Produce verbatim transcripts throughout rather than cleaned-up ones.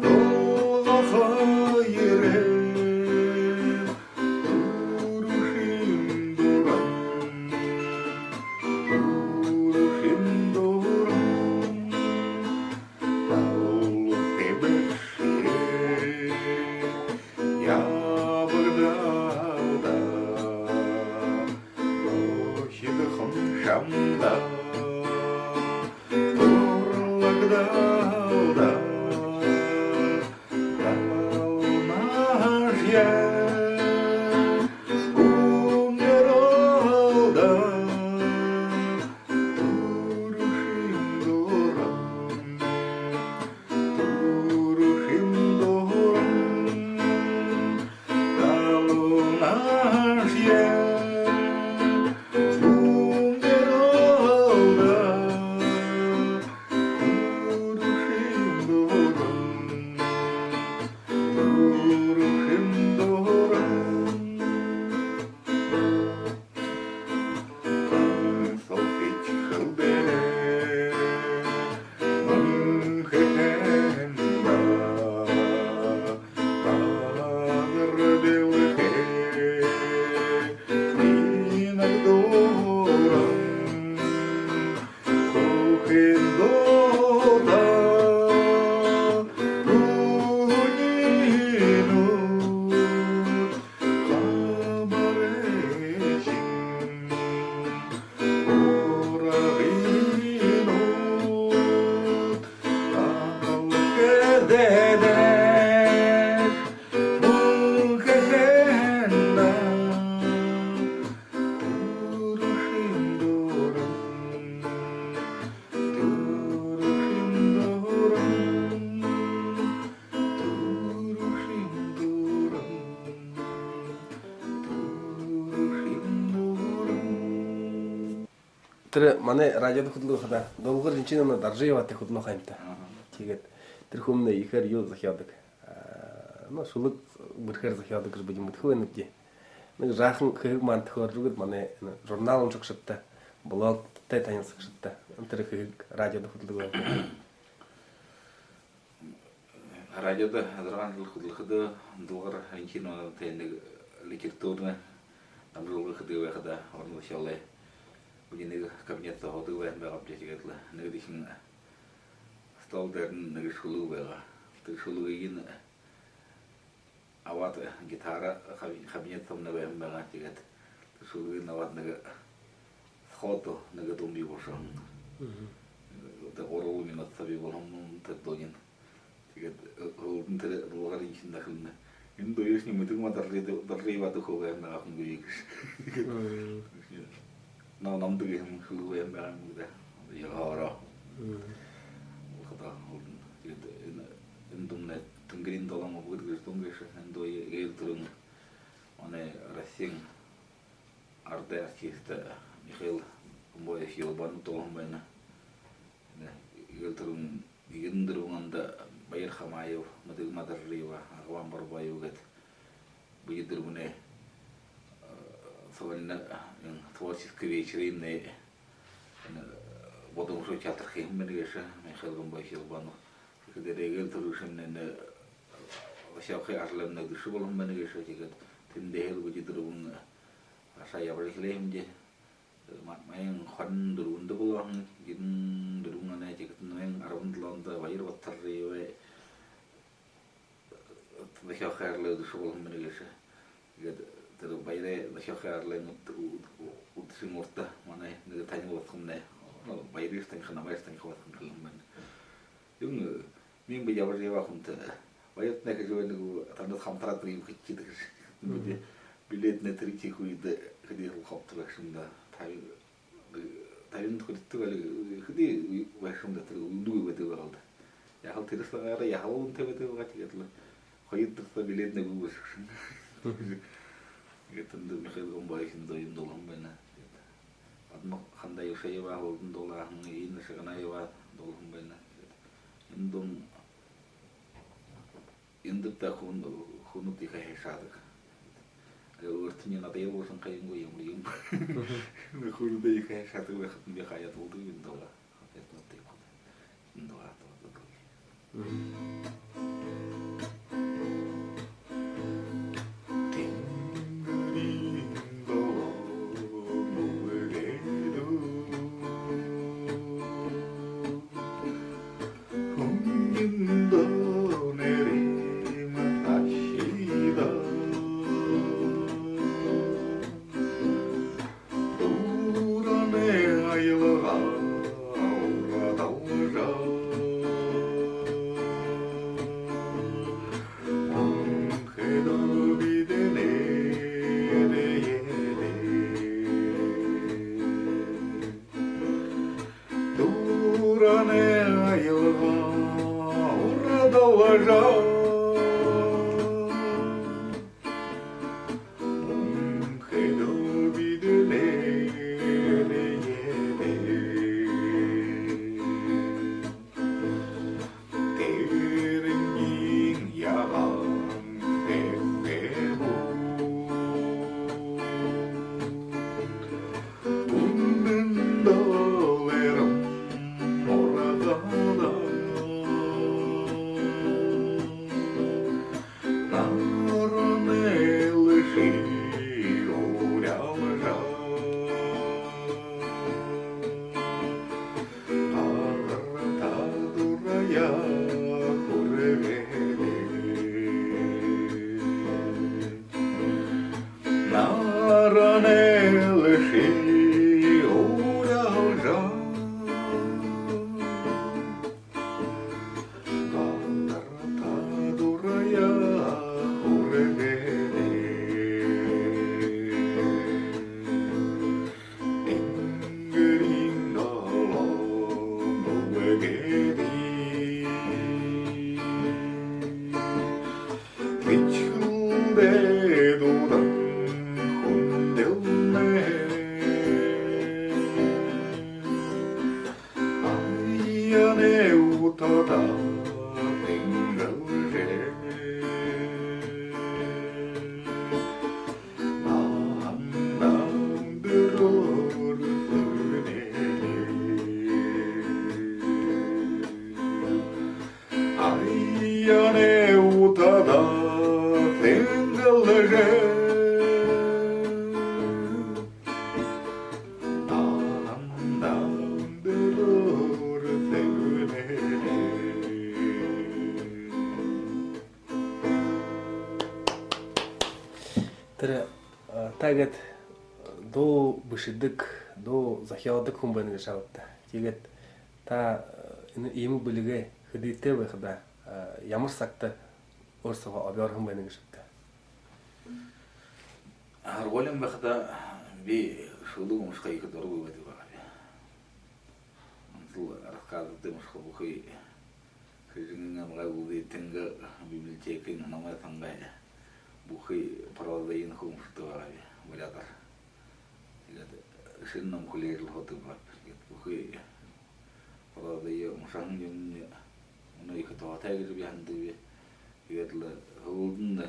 Долго хайрын түрүүшын дуран, түрүүшын дуран. Дал тэбэшээ ябагдал даа, дохидхон шамда дурлагдал даа, далнашье үнгэрэл даа, түрүүшын дуран, түрүүшын дуран. Далнашье үнгэрэл даа, түрүүшын дуран, түрүүшын дуран. Солхич хэлдэ мүнхэхэн ба бадар дэлхэй, инаг дуран, хүхин дуута, хүнинүүд хамарайшин урагинууд, амал хэдэдэ мүнхэхэн даа, түрүүшын дуран, түрүүшын дуран, түрүүшын дуран, түрүүшын дуран. Тэрэ манай радиодо хүдэлдэг хадаа Долгор Ринчиновна Доржиеватай хүдэлнэ ха юм даа. Аха. Тиигээд тэрэ хүмнай ехээр юу зохёодог. Аа, ну, шүлэг бэрхээр зохёодог гэжэ бидэ мэдэхэ байнабди. Нэгэ жаахан хэһэг маанадта хөөрэжэ үгыт, манай энэ журнал уншагшадта, блогтой танилсагшадта. Тэрэ хэһэг радиодо хүдэлдэг байна. Радиодо зургаан жэл хүдэлхэдөө, Долгор Ринчиновнатай нэгэ литературна дамжуулга хэдэг байхадаа, уран зохёолой, бидэ нэгэ кабинетта һуудаг байһан байгаабди. Тиигээд лэ нэгэ дахин стол дээрэнь нэгэ шүлэг байгаа. Тэрэ шүлэгыень абаад, гитара каби-, кабинет соомнай байһан байгаа. Тиигээд шүлэгыень абаад, нэгэ сходу нэгэ дуун бии болошоһон. Мгм. Тэрэ гурбан минута бии болоһон тэрэ дуунынь. Тиигээд, э, һүүлдэнь тэрэ Долгор Ринчиновна хэлэнэ: «Энэ дууешни мэдэнэ, Доржи-, Доржиева тухай байһан байгаа хүн гэжэ». Тиигээд, мгм, но номдо гэһэн шүлэг байһан байгаа юм даа. Яагараа. Мгм. Болоходоо һүүлдэнь. Тиигээд энэ, энэ дуумнай «Тэнгэриин долоон үбгэд» гэжэ дуун гээшэ. Энэ дууе эгээл түрүүн манай Россиин арадай артист Михаил Гомбоевич Елбанов дуулаһан байна. Энэ эгээл түрүүн эгэн дүрбэн ондо Баир Хамаев, Мэдэгма Доржиева, Агван Борбоев гээд бидэ дүрбэнэй, э, сольно, э, творческий вечерынь, э, Бодомшуу театрта хэһэн байна гээшэ Михаил Гомбоевич Елбанов. Тиихэдэ эгээл түрүүшын энэ, э, зохёохы ажалнай нэгэдэшэ болоһон байна гээшэ. Тиигээд тэндээһээл бидэ дүрбэн, э, ашаа ябажа эхилээ һэмди. Ма-, майн хорин дүрбэндэ болоһон, эгэн дүрбэн оной, тиихэдэнь майн арбан долоондо Баир Батдоржиевай зохёохы ажалай үдэшэ болоһон байна гээшэ. Тиигээд тэрэ Баирай зохёохы ажалай үд-, үд-, үдэшын урда манай нэгэ танил басаганмнай: «Баирыш танихаб, намайш танихабаш», — гэһэн байна. Юун, э, мин би ябажа ябаа хүнтэй: «Баиртнай хэжэ байна гү, танад хамтараад нэгэ хэжэ шыдагты», — гэжэ. Мгм. Бидэ билетнай тэрэ тиихэ үедэ хэды хобто байха юм даа. Табин, табин хүрэтэр бэлэй, хэды байха юм даа, тэрэ үлүү байдаг байгаа л даа. Яахал тэрэ сагаараа яһала үнэтэй байдаг байгаа, тиигээд лэ хоёр дахь билетнай үгы болошохо юм. Тиигээд тэндэ Михаил Гомбоевичай дуу юм дуулаһан байна. Тиигээд Бадма Хандаевшаеваа һүүлдэнь дуулааһан, Инна Шаганаеваа дуулаһан байна. Тиигээд энэ дуун эндэ даа хүн, хүнүүд ехэ һайшаадаг. Өөртэнь надоел болоһон ха юм гү, ямар юм. Хүнүүдэй ехэ һайшаадаг байхадань, би хаяад дуулдаг юм даа. Соответственно, тиимэ ха даа. Энэ дуугаа дуу-, Тэнгэриин долоон үбгэдүүд, хүнэй доо нэрэмэ ташыда. Дүүрэнэй аялга урадалжа, мүнхэдөө бидэнэй дээдэ. Дүүрэнэй аялга урадалжа, мүнхэдөө бидэнэй дээдэ. Тэрэниие яагаан хэбтэб, үнэн дээрээ ургада. Наранай элшэ уряалжа, газар таадууряа хүргөөд. Наранай элшэ уряалжа, газар таадууряа хүргөөд. Тэнгэриин долоон үбгэдүүд, сэдьхэлдээ дуудан хүндэлнэ. Аяар утада тэнгэрлэжэ, наһан намда дүүрэн сэгнэнэ. Аяар утада тэнгэрлэжэ, наһан намда дүүрэн сэгнэнэ. Тэрэ, а, та гээд дуу бэшэдэг, дуу зохёодог хүн байна гэжэ абабта. Тиигээд та, а, энэ иимэ бэлигээ хэдытэй байхадаа, а, ямар сагта өөр соогоо обёорһон байна гэжэ абабта? Һургуулиин байхадаа би шүлэг уншаха ехэ дурагүй байдаг байгааб. Онсол рассказуудые уншаха, бүхы Хэжэнгын аймагай Үлзытэнэй библиотекын номой сангай бүхы прозые уншадаг байгааб буряадаар. Тиигээд шэнэ ном хүлеэжэ һуудаг байгааб. Тиигээд бүхы прозые уншаһан юумэниинь мүнөө ехэ тоһотой гэжэ би һанадагби. Тиигээд лэ һүүлдэнь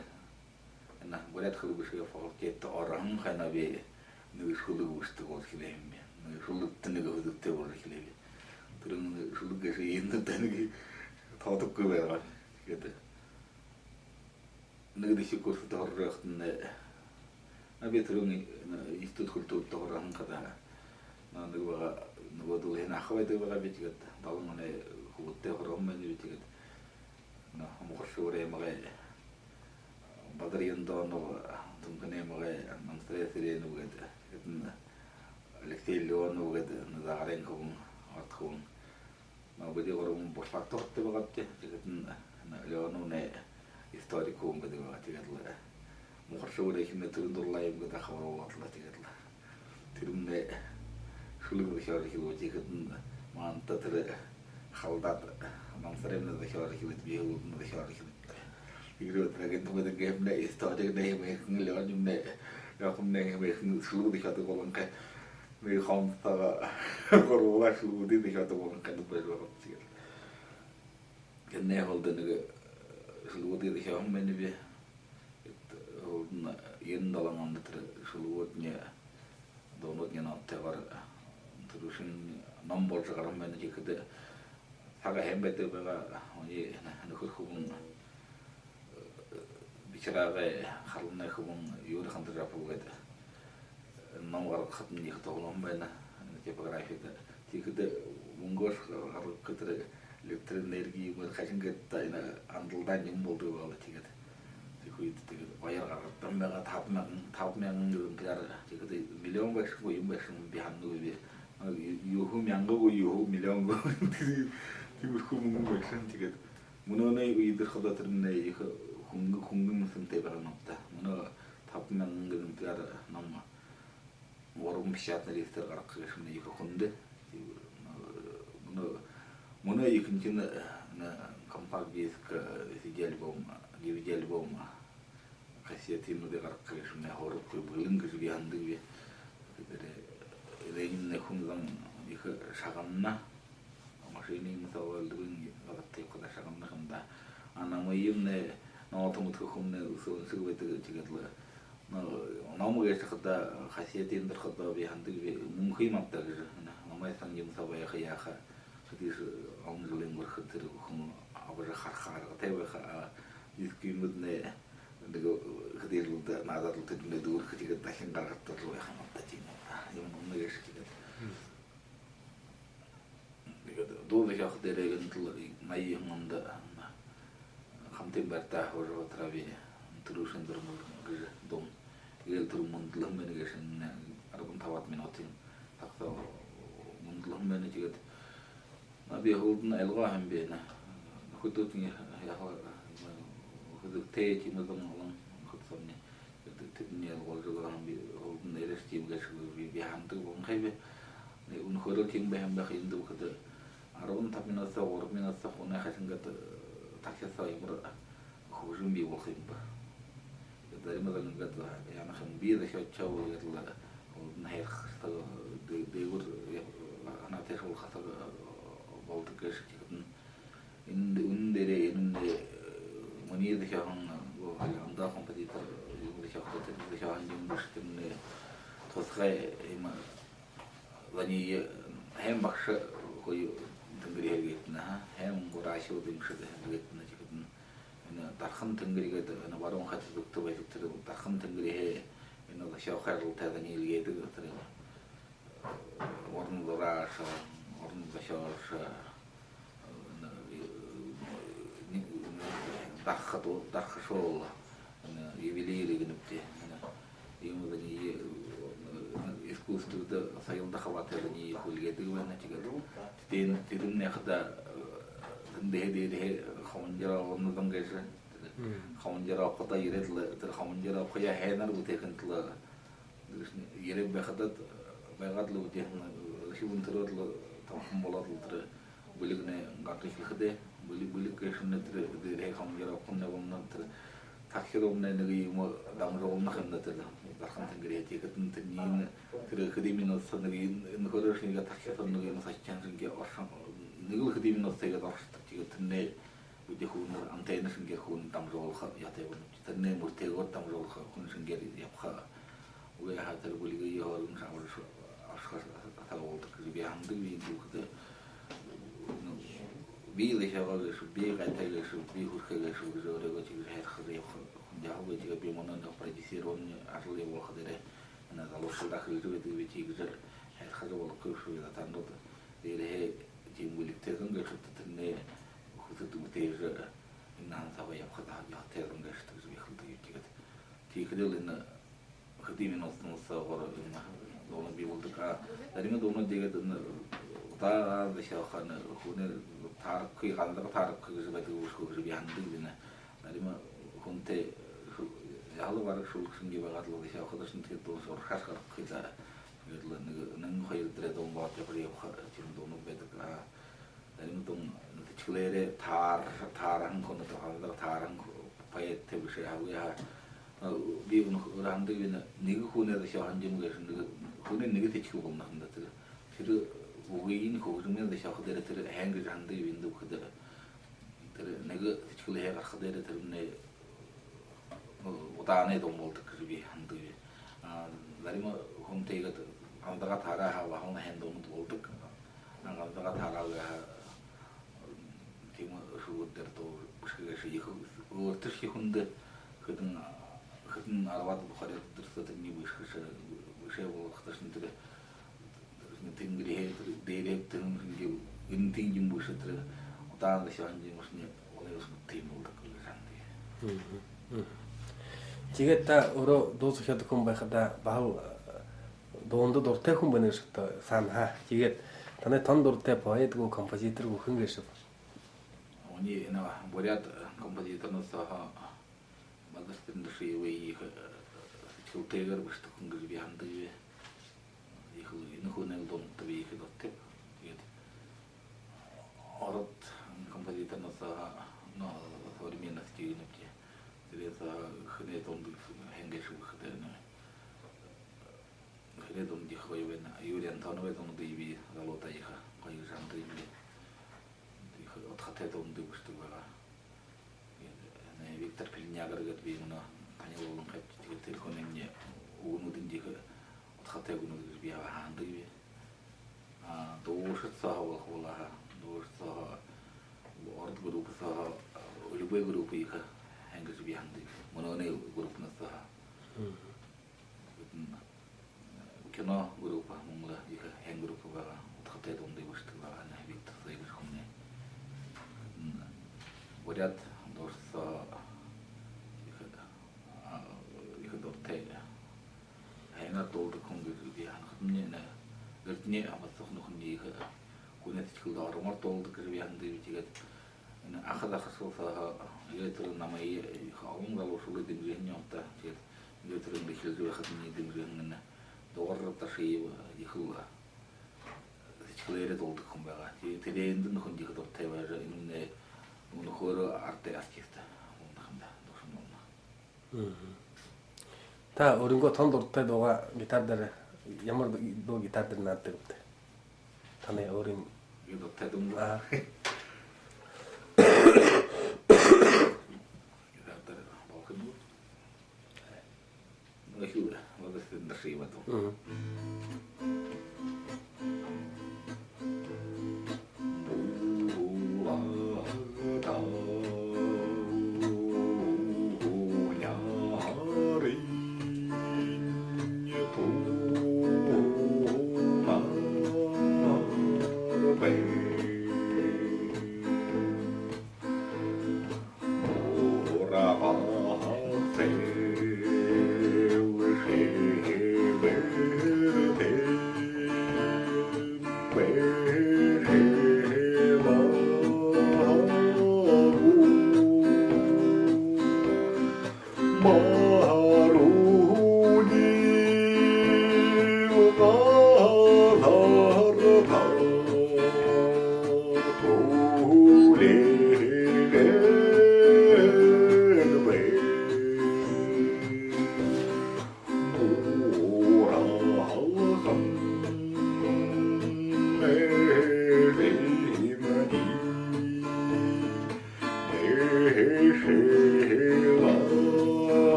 энэ буряад хэлэ бэшэгэй факультедтэ ороһон хойноо би нэгэ шүлэг бэшэдэг болжо эхилээб. Нэгэ шүлэгтэ нэгэ һүзэгтэй болжо эхилээб. Тэрэ шүлэг гээшэ иимэ даа, нэгэ тоодоггүй байгаа. Тиигээд нэгэдэхи курста һуража байхадань, а, би түрүүн, э, институт культурада һураһан хадаа, а, нэгэ байгаа, нүгөө дүүнэй аха байдаг байгааб, тиигээд далан оной хүбүүдтэй һураһан байнаб, тиигээд, а, Мухаршэбэр аймагай Бадар Яндонов, Түнхэнэй аймагай Намсарай Сэрэнэб гээд, тиигээд Алексей Леонов гээд, Загарайн хүбүүн, Ород хүбүүн. Но бидэ гурбан буряад тоодогтой байгаабди. Тиигээд энэ Леоновнай историк хүн байдаг байгаа. Тиигээд лэ Мухаршэбэр эхинээ түрүүн дуулаа юм гээд хабар болоод лэ, тиигээд лэ тэрэмнай шүлэг зохёожо эхилээ. Тиигээд манда тэрэ халдаад, Намсараймнай зохёожо эхилээд, би һүүлдэнь зохёожо эхилээд. Игорь Батрагин тумэдэн гэмнэ, историк нэ хэмээхэн, Леонов нэ, Леонов нэ хэмээхэн шүлэг зохёодог болонхой. Нэгэ хомсогоо гурбуулаа шүлэгүүдые зохёодог болонхой байжа байгаа юм. Тиигээд тэрэнэй һүүлдэ нэгэ шүлэгүүдые зохёоһон байнаб. Тиигээд һүүлдэнь ерэн долоон ондо тэрэ шүлэгүүдни, дуунуудни номтойгоор түрүүшын ном болжо гараһан байна. Тиихэдэ Сагаа һайн байдаг байгаа. Үни нүхэр хүбүүн, э, Бичираагай Харалнай хүбүүн Юрий Хандаржапов гээд ном гаргахадань ехэ тоглоһон байна. Типографида. Тиихэдэ мүнгөөшье гаргахагүй, тэрэ электроэнерги юумээр хажин гээд та энэ андалдаан юм болдог байгаа лэ, тиигээд. Тиихэ үедэ тиигээд гоёор гаргагдаа байгаа, табан мянган, табан мянган экземпляр. Тиихэдэ миллион байшангүй юм байшан би һананагүйб. Юу, юһэ мянга гү, юһэ миллион гү. Тиимэрхүү мүнгэн байшан, тиигээд. Мүнөөнэй үедэ хадаа тэрэмнай ехэ хүнгэн, хүнгэн сэнтэй байгаа юм ааб даа. Мүнөө табан мянган экземпляр ном гурбан печатный листээр гаргаха гээшэмнай ехэ хүндэ. Мүнөө, мүнөө ехэнхинь, э, компакт диск, э, си ди альбом, ди ви ди альбом, кассетынуудые гаргаха гээшэмнай һургагүй бэлэн гэжэ би һанадагби. Тэрэ, э, Ленинэй хүн зон ехэ шагнана. Машинын соо элдэбын газарта ябахадаа шагнана ха юм даа. А намайемнай, ноото мэдэхэ хүмнай үсөөнсэг байдаг, тиигээд лэ. Но, ном гээшэ хадаа, кассетын дээрэ хадаа би һанадагби, мүнхэ юм ааб даа гэжэ. Намайе һанажа, юм соо байха яаха. Хэдышье олон жэлэй өнгөрхөөр тэрэ хүн абажа хараха аргатай байха. А диск юумэднай нэгэ хэдышье жэлдэ наадаад лэ тэдэнээ дүүрэхэ, тиигээд дахин гаргахадаа лэ байха юм ааб даа, тиимэ юм. Юм мүнөө гээшэ, тиигээд. Тиигээд дуу зохёохо дээрээ гэнтэ лэ наян ондо «Хамтын байрта һуужа һуута» би, «Түрүүшын дуранууд» гэжэ дуун. Эгээл түрүүн мүндэлһэн байна гээшэнь, арбан табаад минутын саг соо мүндэлһэн байна, тиигээд. А би һүүлдэнь ойлгоо һэм би, нүхэдүүдынь яаха, хүдэлтэй тиимэ зон олон, нүхэд соомни. Тэдэнь ойлгуулжа үгөө һэм би, һүүлдэнь нээрээшье тиимэ гээшэ гү, би, би һанадаг болонхой би. Үнэхөөрөө тиимэ байһан байха юм даа, бүхэдэ арбан табан минута соо, гурбан минута соо хүнэй хажан гээд, э, тархи соо ямар хүгжэм бии болохо юм бэ. Зариманиинь гээд яанаһан, би зохёожо үгөөд лэ, һүүлдэнь һайрхаха саг, дэ-, дээгүүр, э, һанаа тайшуулха саг, э, болодог гээшэ, тиихэдэнь. Эндэ, үнэн дээрээ, энэмнай, э, минии зохёоһон, э, ондоо композитор, э, юм зохёоһон, тэрэ зохёоһон юм бэшэ, тэрэмнай тусхай юм, э, зониие һайн багша хуу тэнгэри һэргээдэг, аха, һайн гураашууд юм бэшэ һэргээдэг, тиихэдэнь. Энэ Дархан тэнгэри гээд, энэ баруун хада зүгтэ байдаг тэрэ Дархан тэнгэриһээ энэ зохёохо ажалтай зониие эльгээдэг, тэрэ уран зурааша, уран зохёолшо, э, дарха, дархашуул, э, ювелир гэнэбди. Иимэ зониие, э, искусствада соёлдо хабаатай зониие хуу эльгээдэг байна, тиигээд. Тэдэн, тэдэнэй хадаа, э, тэндэһээ дээрэһээ командировочно зон гээшэ. Командировкада ерээд лэ, тэрэ командировкаяа һайнаар бүтээхын тула ерээд байхадаа, байгаад лэ үдэ, хүбүүн түрөөд лэ, тоонхон болоод лэ, тэрэ бэлигынь гаража эхилхэдээ, бэлиг, бэлиг гээшэмнай тэрэ дээрэһээ командировкамнай болоно, тэрэ тархи руумнай нэгэ юумэ дамжуулна ха юм даа, тэрэ Дархан тэнгэриһээ. Тиихэдэнь тэрэниие, тэрэ хэды минута соо нэгэ юм, энэ хүрэшье нэгэ тархи соо нэгэ юумэ сахижа һэн шэнги оршон, нэгэл хэды минута соо иигээд оршодог. Тиигээд тэрэнээ үдэ хүнэй антенна шэнгеэр хүн дамжуулха ёһотой болоно. Тэрэнээ мүртэйгөөр дамжуулха, хүн шэнгеэр ябаха. Үгы һаа, тэрэ бэлигые хойрогынь абаржа ошохо саг болодог гэжэ би һанадаг. Би энэ бүхэдэ, ну, би зохёогоо гээшэб, би гайтай гээшэб, би хүрэхэ гээшэб гэжэ өөрыгөө тиигэжэ һайрхажа ябаха хүн яахагүй. Тиигээд би мүнөө энэ продюсирование ажал ябуулха дээрээ, энэ залуушуулда хэлэжэ байдагби, тиигэжэ һайрхажа болохогүй бшуу даа, танууд дээрэһээ тиимэ бэлигтэй зон гээшэбта, тэрэнээ хүсэд үтээжэ, энэ наһан соогоо ябаха даа, ёһотой зон гээшэбта гэжэ би хэлэдэг. Тиигээд тиихэдэл энэ хэды минутын соогуур энэ дуунууд бии болодог. А зарима дуунууд тиигээд энэ удаагаа зохёохо, энэ хүнэй таарахагүй, ганзагар таарахагүй гэжэ байдаг бшуу гэжэ би һанадаг. Энэ зарима хүнтэй шу-, яһала бараг шүлэг шэнги байгаад лэ, зохёоходошни тиигээд дуун урагшаа гарахагүй даа. Тиигээд лэ нэгэ, нэгэ хоёр дээрээ дуун бодожо ябаха, ябаха тиимэ дуунууд байдаг. А зарима дуун сэдьхэлээрээ таар-, таараһан хүн, ганзагар таараһан ху-, поэт бэшэ һаа, үгы һаа. А би үнэхөөрөө һанадаг, энэ нэгэ хүнэй зохёоһон юм гээшэ, нэгэ хүнэй нэгэ сэдьхэл болоно ха юм даа, тэрэ. Тэрэ үгыень, хүгжэмыень зохёохо дээрээ тэрэ һайн гэжэ һанадаг би, энэ бүхэдэ. Тэрэ нэгэ сэдьхэлһээ гараха дээрээ тэрэмнай удаанай дуун болодог гэжэ би һанадаг би. А зарима хүнтэй иигээд ганзагар таараа һаа, баһал һайн дуунууд болодог. А ганзагар таараагүй һаа, Тэрэ дуу бэшэхэ гээшэ ехэ өөртэшье хүндэ. Хэдэн, хэдэн арбаад, хорёод тэрэ сэтэрни бэшэхэшье, бэшээ болоходошни тэрэ, тэрэшни тэнгэриһээ, тэрэ дээрэһээ тэнгэриһээ, гэнтын юм бэшэ, тэрэ удаан дэшэһэн юм бэшэ, нэгэ олон юумэ тиимэ болодог гэжэ һананаб. Мгм. Мгм. Тиигээд та өөрөө дуу зохёодог хүн байхадаа, баһал, э, дуунда дуратай хүн байна гээшэ гүт, һанаа. Тиигээд танай тон дуратай поэт гү, композитор гү, хэн гээшэб? Һүни энэ буряад, э, композиторнууд сооһоо Бадарсадын Дашиевые ехэ, э, сэдьхэлтэйгээр бэшэдэг хүн гэжэ би һанадагби. Ехэл энэ хүнэй дуунуудта би ехэ дуратайб. Тиигээд ород композиторнууд сооһоо, ну, современный стиль юм даа. Тэрээн сооһоо хэнэй дуунда һайн гээшэб гэхэдэ, ну, хэнэй дуунууд ехэ гоё байна. Юрий Антоновай дуунуудые би залуудаа ехэ гоё гэжэ һанадагби. Ехэ удхатай дуунуудые бэшэдэг байгаа. Тиигээд, э, Виктор Пеленягар гээд би мүнөө танил болонхойб. Тиигээд тэрэ хүнэй үгэнүүдынь ехэ удхатай үгэнүүд гэжэ би һанадагби. А, дуушад сооһоо болохо болоо һаа, дуушад сооһоо, ород группа сооһоо, э, любой группа ехэ һайн гэжэ би һанадагби. Мүнөөнэй группанууд сооһоо. Мгм. Тиигээд, э, кино группа мүн лэ ехэ һайн группа байгаа, удхатай дуунуудые бэшэдэг байгаа, энэ Виктор Сойгыш хүмнай. Тиигээд, э, буряад дуушад сооһоо ехэ, а, ехэ дуратай, һайнаар дуулдаг хүн гэжэ би һанахадамни, энэ Эрдэни Абасуханай ехэ хүнэй сэдьхэлдэ оромоор дуулдаг гэжэ би һанадагби. Тиигээд энэ Аха захашал сооһоо, э, тэрэ намайе ехэ олон залуушуулые дэмжэһэн юм даа. Тиигээд энэ тэрэ эхилжэ байхадамни дэмжэһэн энэ Дугар Дашиев ехэл, э, сэдьхэлээрээ дуулдаг хүн байгаа. Тиигээд тэрээндэнь хүн ехэ дуратай байжа, энэмнай үнэхөөрөө арадай артист болоно ха юм даа, дуушан болоно. Мгм. Та өөрынгөө тон дуратай дуугаа гитар дээрэ, ямар дуу гитар дээрэ наададаг гээбта? Танай өөрын. Би дуратай дуун. Аа. Гитар дээрэ болохо юм гү? Эхилээ. Бадарсадын Дашиевай дуу. Мгм.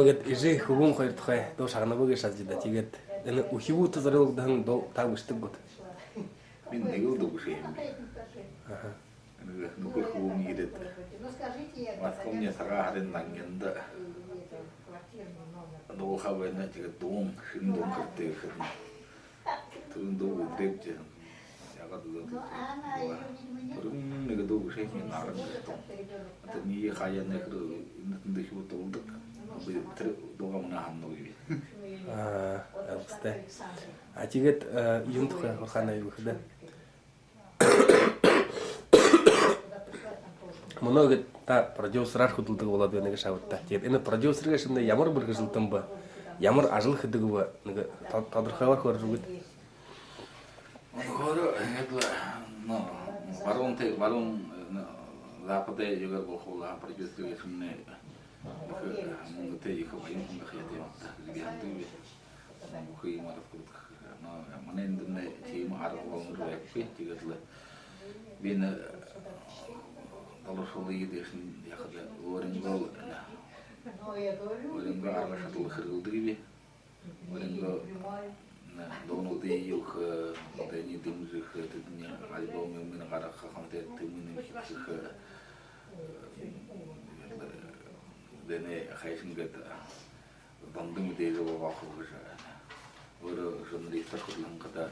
Тиигээд эжы хүбүүн хоёр тухай дуу шагнаба гэжэ шадажа даа. Тиигээд энэ үхибүүдтэ зорюулагдаһан дуу та бэшэдэг гүт? Би нэгэл дуу бэшээ юм би. Аха. Нүгөө нүхэр хүбүүн ерээд, басагамни сагаан һарын нангинда дуулаха байна, тиигээд дуун, шэнэ дуун хэрэгтэй гэхэдэнь, түрүүн дуу үдэрээбди. Яагаад үдэрээб? Түрүүн нэгэ дуу бэшээб, «Наран» гэжэ дуун. Тэрэнээ хаяа нэгэ хэр энэ тэндэ үхибүүд дуулдаг. Би тэрэ дуугаа мүнөө һананагүйб. Аа, алгастай. А тиигээд, э, юун тухай һурахаа һанаа гэхэдэ, мүнөө гээд та продюсераар хүдэлдэг болоод байна гэжэ шадабта. Тиигээд энэ продюсер гээшэмнай ямар мэргэжэлтэн бэ, ямар ажал хэдэг бэ, нэгэ то-, тодорхойлоод хөөрэжэ үгыт. Үнэхөөрөө, иигээд лэ, ну, баруун тэ-, баруун, ну, западаар юугээр болохо лэ, продюсер гээшэмнай ехэ, мүнгэтэй, ехэ баян хүндэ ябадаг юм ааб даа, гэжэ би һанадагби. Бүхы юумэ раскрутка. Но манай эндэмнай тиимэ арга болон зүй байхагүй. Тиигээд лэ би энэ залуушуулые дээшэнь яахада, өөрынгөө, өөрынгөө арга шадал хэрэглэдэгби. Өөрынгөө, энэ, дуунуудые юугээ, тэдэнээ дэмжэхэ, тэдэнэй альбом юумэ гаргаха, концерт юумэ хэхэ, э, тэдэнээ хайшан гээд зондо мэдээжэ болгохо гэжэ. Өөрөө журналистаар хүдэлһэн хадаа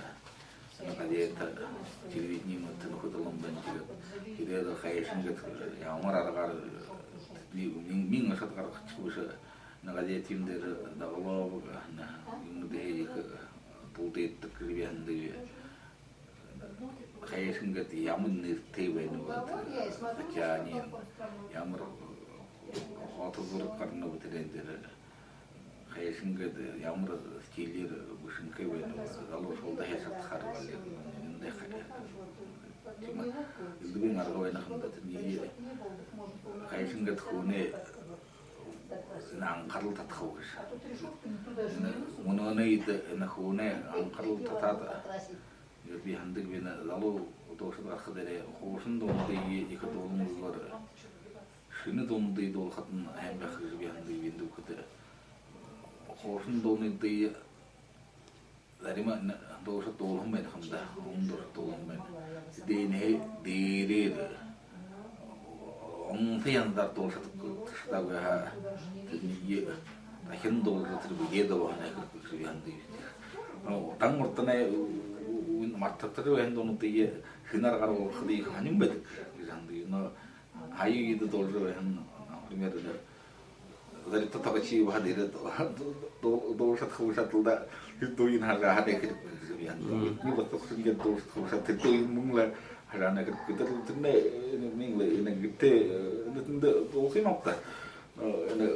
энэ газетэ, телевидени мэтэ нүхэд олон байна, тиигээд тэдэнээ хайшан гээд, ямар аргаар, мин-, мин-, мин ошоод гаргаха гэжэ, энэ газетэ юумэн дээрэ заголовок, энэ юумэ дээрэ ехэ дулдыддаг гэжэ би һанадагби. Хайшан гээд, ямар нэрэтэй байнаб, статьяань, ямар фото зураг гарнаб, тэрээн дээрэ хайшан гээд, ямар стилээр бэшэнхэй байнаб, залуушуулда хайшан гээд харгы лэ. Эндэ хай-, тиимэ элдэбын арга байна ха юм даа, тэрэниие хайшан гээд хүнэй энэ анхарал татахаб гэжэ. Энэ мүнөөнэй үедэ энэ хүнэй анхарал татаад, иигээд би һанадагби, энэ залуу дуушад гарахадаа хуушан дуунуудые ехэ дуулангүйгөөр шэнэ дуунуудые дуулахадань һайн байха гэжэ би һанадагби. Юундэб гэхэдэ, хуушан дуунуудые зарима н-, дуушад дуулаһан байна ха юм даа, олон дуушад дуулаһан байна. Тэдэнэй дээрээ онсо янзаар дуулшадаггүй һаа, тэдэнээ дахин дуулажа, тэрэ бэеэ дабаһан һаа, хэрэг гэжэ би һанадагби. Но удаан урданай, энэ мартагдажа байһан дуунуудые хэн аргаар болгохо гэжэ ехэ һонин байдаг гэжэ һанадагби. Но һая үедэ дуулажа байһан, например, Ларита Тогочиева хадаа ерээд дуу-, дуу-, дуушадхагүй шадалда, тэрэ дууень һажаахада хэрэг гэжэ би һанадагби. Мгм. Нюур Батохшин гээд дуушадхагүй шадалда, тэрэ дууень мүн лэ һажаана хэрэг. Тэрэ, тэрэнэй, э, мин лэ, энэ гэртээ, э, энэ тэндэ дуулаха юм ааб даа. Э, энэ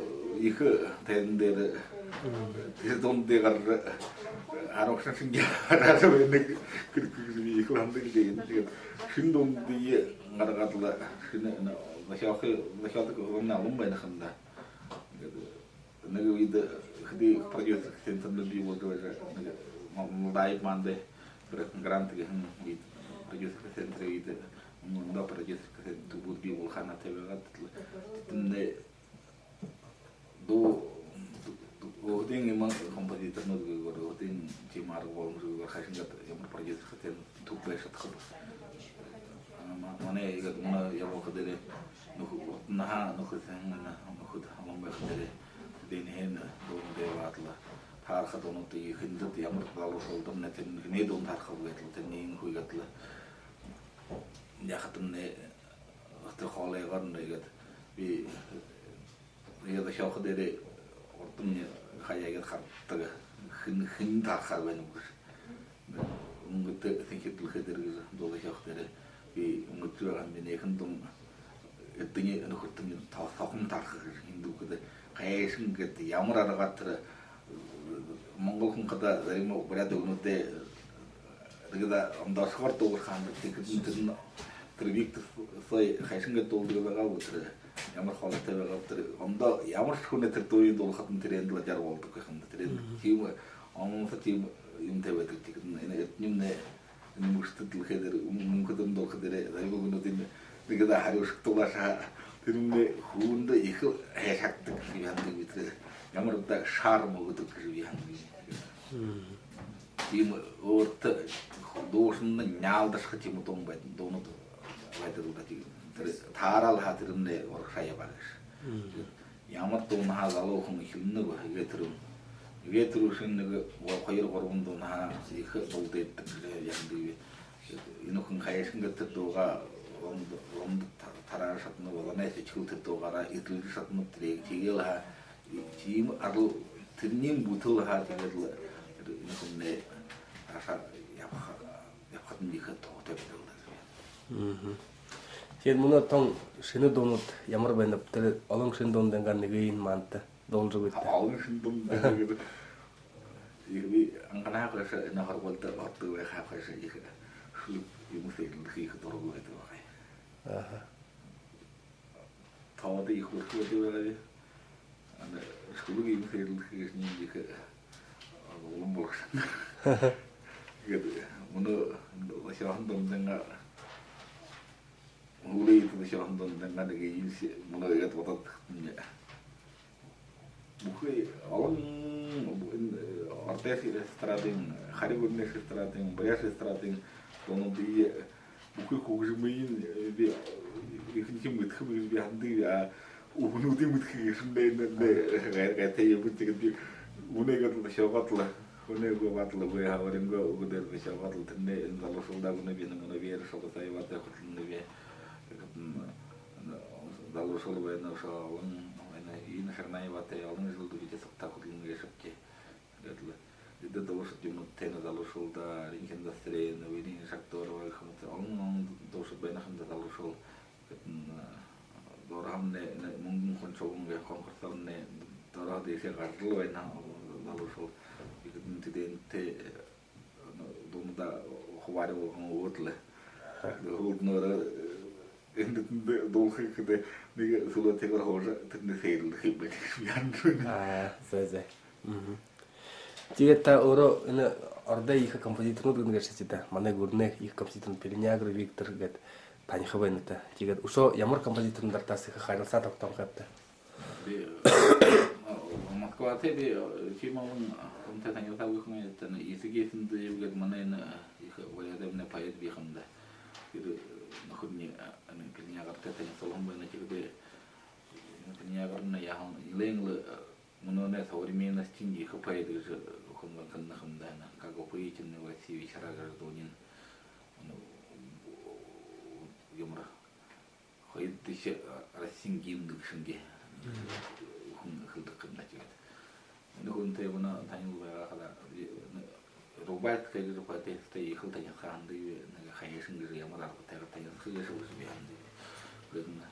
ехэ тайзан дээрэ, мгм, тэрэ дуунуудые гаргажа, харагшан шэнги һажаажа байнаб хэрэг гэжэ би ехэл һанадагби. Тиигээд шэнэ дуунуудые гаргаад лэ, шэнэ, энэ, зохёохы, зохёодог зон олон байна ха юм даа. Иигээд нэгэ үедэ хэды продюсерскэ центрнүүд бии болжо байжа, нэгэ Ма-, Мулдаев Мандай грант гэһэн үедэ продюсерскэ центрэй үедэ, мүнөө продюсерскэ центр түбүүд бии болохо һанаатай байгаад лэ, тэдэнэй дуу, дуу, өөһэдын иимэ композиторнууд гү, өөһэдын тиимэ арга боломжо гү, хайшан гээд ямар продюсерскэ центр түб байжа шадахаб. А, ма-, манай иигээд мүнөө ябаха дээрээ нүх-, урданһаа нүхэдэй, мүнөө нүхэд олон байха дээрээ, тэдэнэй дуунуудые ябуулаад лэ, таарахада, дуунуудые хэндэ, ямар залуушуулдамнай, тэрэ хэнэй дуун таарахаб гээд лэ, тэрэниие хүйгээд лэ, яахадамнай, тэрэ хоолойгоорнь иигээд би, иигээд зохёохо дээрээ урдамни хаяа иигээд хардаг, хэн, хэн таарахаар байнаб гэжэ. Мүнгэтэ Сэнхир Дэлхэй Дээрэ гэжэ дуу зохёохо дээрээ би мүнгэжэ байгаа һэм, би нэгэн дуун, эдэнэй нүхэртэмни то-, тохон таарха гэжэ. Юундэб гэхэдэ, хайшан гээд, ямар аргаар тэрэ, монгол хүн хадаа зарима буряад үгэнүүдээ нэгэ даа ондоошохоор дуулаха һанадаг, тиихэдэнь тэрэнь, тэрэ Виктор Цой хайшан гээд дуулдаг байгааб, тэрэ ямар хоолойтой байгааб, тэрэ ондоо ямаршье хүнэй тэрэ дууень дуулахадань, тэрээндэл ажаар болодог байха юм даа. Тэрэ, мгм, тиимэ онсо тиимэ юумэтэй байдаг. Тиихэдэнь энэ эртэнэмнай, энэ Мүнгэжэ Дэлхэй Дээрэ, мүн-, мүнгэдэн дуулаха дээрээ зарима үгэнүүдынь нэгэ даа харюушагдуулаашье һаа, тэрэмнай хүндэ ехэ һайшаагддаг гэжэ би һанадагби. Тэрэ Ямар одоо шарм үгэдэг гэжэ би һананаб. Тиимэ өөртөө дуушанда няалдашаха тиимэ дуун байд-, дуунууд байдаг лэ даа. Тиимэ тэрэ таараал һаа, тэрэмнай урагшаа ябаа гээшэ. Ямар дуунһаа залуу хүн эхилнэ бэ, иигээд тэрэ, иигээд тэрэ үшөө нэгэ гу-, хоёр-гурбан дуунһаа ехэ дулдыддаг гэжэ һананаб би. Энэ хүн хайшан гээд тэрэ дуугаа ломд-, ломдо та-, тараа шадана, болоной сэдьхэл тэрэ дуугаараа эдлэжэ шадана тэрэ. Тиигээл һаа, тиимэ арал, тэрэнэй бүтээл һаа, тиигээд лэ энэ хүмнай дааша ябаха, ябахадань ехэ туһатай болоо. Тиигээд мүнөө тон шэнэ дуунууд ямар байнаб? Тэрэ олон шэнэ дуунуудайнгаа нэгыень манда дуулжа үгыт даа. Олон шэнэ дуунууд гэдэг. Ехэ би анханһаа хойшо энэ һургуулида ородог байхаа хойшо ехэ шүлэг юумэ сээрэлдэхэ ехэ дурагүй байдаг байгаа. Аха. Тоодо ехэ бэрхэ байдаг байгаа. Ана шүлэг юумэ сээрэлдэхэ гээшэнь ехэ, а, улам болгосон. Тиигээд мүнөө энэ зохёоһон дуунуудайнгаа, һүүлэй зохёоһон дуунуудайнгаа нэгэ юумэ мүнөө иигээд бодоод байхадамни, бүхы олон энэ, э, ордой эстрадын, хари гүрэнэй эстрадын, буряад эстрадын дуунуудые бүхы хүгжэмыень, э, би, э, ехэнхи мэдэхэб гэжэ би һанадагби, а үгэнүүдые мэдэхэ гээшэмнай энэ, энэ гай-, гайтай юм. Тиигээд би үнээгөө лэ шоогоод лэ, үнээгөө баатал үгы, һаа, өөрынгөө үгэ дээрэ шоогоод лэ, тэрэнээ энэ залуушуулдаа мүнөө би, мүнөө би ерэ шоогоо сая баатал хүтэлнэб. Тиигээд, м, залуушуул байна, үшөө олон байна, энэ шагнай баатал, олон жэлдэ бидэ сугтаа хүтэлнэ гээшэбди. Тиигээд лэ эдэ дуушад юумэнүүдтэнь залуушуулдаа, Ринхен Дастрен, Вирин Шагдорова гэхэ мэтэ олон, олон дуушад байна ха юм даа залуушуул. Тиигээд, м, дороһоомнай, нэ, Мүнгэн Хоншолон гэхэ конкурсоомнай дороһоо дээшээ гаражал байна залуушуул. Тиигээд тэдэнтэй, э, дуунуудаа хубаари болгон үгөөд лэ. Һүүлдэнь, э, эндэ тэндэ дуулаха гэхэдэ, нэгэ сүлөөтэйгөөр һуужа, тэндэ сээрэлдэхэ юм байна гэжэ би һанажа байна. А, зэ, зэ. Мгм. Тиигээд та өөрөө энэ ордой ехэ композиторнууд гэнэ гээшэт даа. Манай гүрэнэй ехэ композитор Пеленягр Виктор гээд таниха байна даа. Тиигээд үшөө ямар композиторнуудаар та ехэ харилсаа тогтооһон гээбта? Би, э, Москваһаа би, э, тиимэ олон хүнтэй танилсаагүй һэм, это, ну, Есаги Сындыев гээд манай энэ, э, ехэ буряадаймнай поэт бии ха юм даа. Тэрэ, э, нүхэрни, э, энэ Пеленягртай танилсуулһан байна. Тиигээд, э, Пеленягрнай яаһан, нилээн лэ, э, мүнөөнэй современностиин ехэ поэт гэжэ хүн ганханна ха юм даа, как «Упоительны в России вечера» гэжэ дуунынь, ну, ямар, хоёрдохи, а, Россиин гимн гэһэн шэнги хүн хэлэдэг ха юм даа. Тиигээд энэ хүнтэй мүнөө танил байгаа хадаа, э, Рубаевская гэжэ поэтесэтэй ехэл танилсаха һанадагби, нэгэ хайшан гэжэ, ямар аргатайгаар танилсаха гээшэб гэжэ би һанадагби. Тиигээд энэ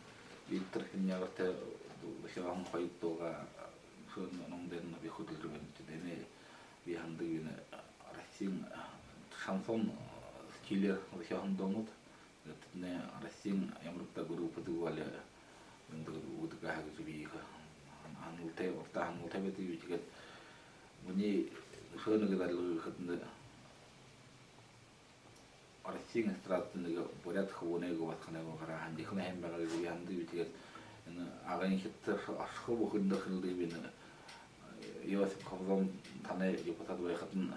Виктор Пеленягртай зохёоһон хоёр дуугаа шүлэг номдоонь би хүдэлжэ байнаб. Тиигээд энэ би һанадагби, энэ Россиин шансон стилээр зохёоһон дуунууд. Тиигээд энэ Россиин ямар бэ даа группадууд, али энэ дуу үгэдэг ха гэжэ би ехэ һаналтай, урдаа һаналтай байдагби. Тиигээд минии үшөө нэгэ зорилго гэхэдэ, Россиин эстрадада нэгэ буряад хүбүүнэй гү, басаганай гү гараа һаань, ехэл һайн байгаа гэжэ би һанадагби. Тиигээд энэ Агын хитар ошохо бүхэндэ хэлэдэгби, энэ Иосиф Кобзон танай депутат байхадань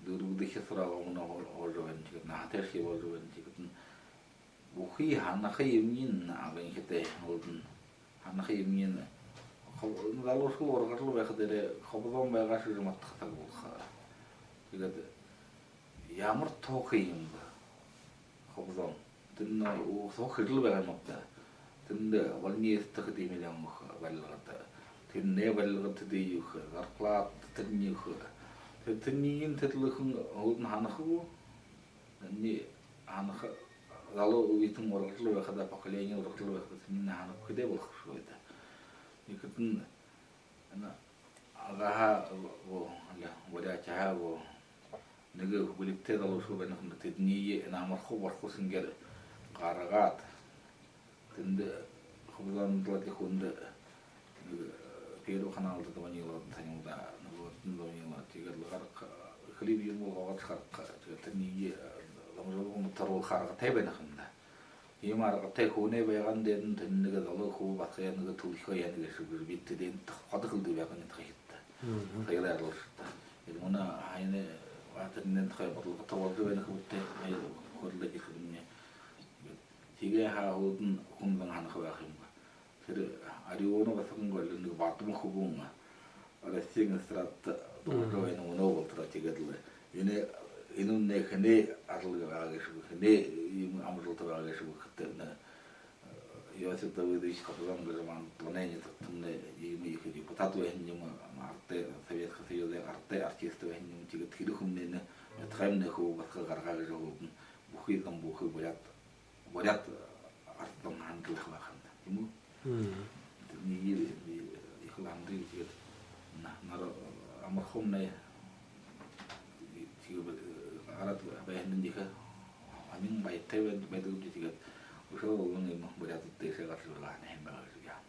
дүрбэдэхи срогоо мүнөө һур-, һуража байна. Тиигээд наһатайшье боложо байна. Тиихэдэнь бүхы һанаха юумыень Агын хитаа һуулдана. Һанаха юумыень хо-, залуушуул ургажал байха дээрээ Кобзон байгааш гэжэ мартаха саг болохо. Тиигээд ямар тоохо юм бэ Кобзон? Тэрэнь ууха сохо хэрэл байгаа юм ааб даа. Тэндэ больницада хэды миллион үгэхэ барилгада. Тэрэнэй барилгада хэды үгэхэ, зарплата тэрэниие үгэхэ. Тэрэ, тэрэниие тэрэ лэ хүн һүүлдэнь һанаха гү? Энээниие һанаха, залуу үетэн ургажал байхада, поколени ургажал байхада, тэрэниие һанаха хэды болохо бшуу даа. Тиихэдэнь энэ Агаһаа гү, али Буряадһаа гү, нэгэ бэлигтэй залуушуул байна ха юм даа, тэдэниие энэ амархуу бархуу шэнгеэр гаргаад, тэндэ Кобзондо лэ, тэрэ хүндэ нэгэ, э, Первый каналда звонилаад, танилдаа, нүгөөдэнь звонилаад, тиигээд лэ гарга, хлеб юумэ болгоод гарга, тиигээд тэрэниие, э, дамжуулгада оруулха аргатай байна ха юм даа. Иимэ аргатай хүнэй байгаан дээрэнь тэндэ нэгэ золой хүбүү басаган нэгэ түлхихэ яана гээшэ гэжэ бидэ тэдээндэ ходо хэлэдэг байгаабди, нютагайхидта. Мгм. Саялай аргалшадта. Эдэ мүнөө һаяны баатарынь тухай бодолготой болжо байна, хүбүүдтэй аяар хөөрэлдэжэ ерэхэдэмни. Тиигээ һаа һүүлдэнь хүн зон һанаха байха юм бэ. Тэрэ Ариуна басаган гү, нэгэ Бадма хүбүүн Россиин эстрадада дугаржа байна мүнөө болотороо. Тиигээд лэ энэ, энэ үнэн хэнэй ажал байгаа гээшэб, хэнэй иимэ амжалта байгаа гээшэб гэхэдэ, энэ Иосиф Давыдович Кобзон гэжэ манай Дунай нютагтамнай иимэ ехэ депутат байһан юм, арадай, Советскэ Союзай арадай артист байһан юм. Тиигээд тэрэ хүмнай энэ нютагаймнай хүбүү басаган гаргаа гэжэ һүүлдэнь бүхы зон, бүхы буряад, буряад арад зон һанажа байха байха юм даа. Тиимэ гү? Мгм. Тэрэнээ би ехэл һанадагби. Тиигээд на-, нара амархумнай, тиигээд, э, гараад байһандань ехэ амин баяртай байд-, байдаг юм. Тиигээд үшөө олон иимэ буряадууд дээшээ гаража байгаа һанаһан байгаа гэжэ яа.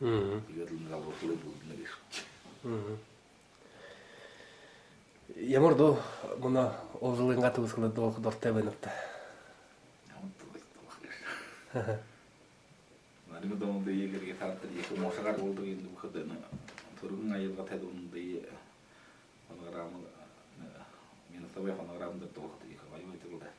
Мгм. Тиигээд лэ залуушуулые бүгэдэнь гээшэ. Мгм. Ямар дуу мүнөө уулзалгынгаа түгэсхэлдэ дуулаха дуратай байнабта? Ямар дуу дуулаха гээшэб? Нарин дуундые, гэр гитартаар ехэ муушагаар болдог юм гэхэдэ, энэ түргэн аялгатай дуундые фонограмма, э, минусовой фонограмма дээрэ дуулахада ехэ гоё байдаг лэ даа.